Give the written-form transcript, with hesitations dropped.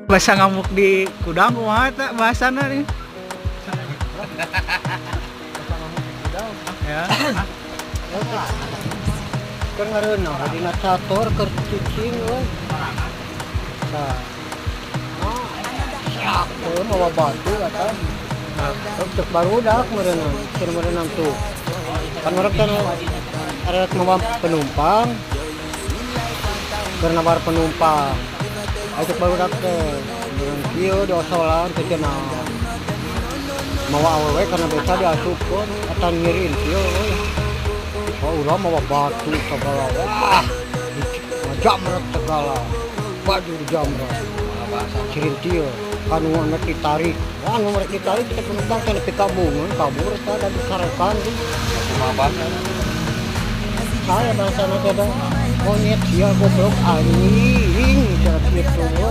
Bahasa ngamuk di kudang kumaha eta bahasana nih? Ya. Keur ngareunah dina catur keur cicing euy. Tah. Siap euy mawa batu eta. Terus cek barudak meureunna, keur meureunna tuh. Kan urang kan arek mawa penumpang. Keur nawar penumpang. Aya cek barudak teh, meureun kieu diosolan teh cenah. Mawa awewe kana beca diasupkeun eta ngirin kieu euy. Oh, urang mawa batu segala. Wah, ngajamret segala. Baju dijamret. Cirintil. Kanu anak ditarik. Wah, anu mereka ditarik kita penumpang teh nepi kabungan, kabur eta da disarekan tuh. Kumaha bahasa? Saya bahasana teh da. Monyet sia, goblok, anjing, cara kitu we.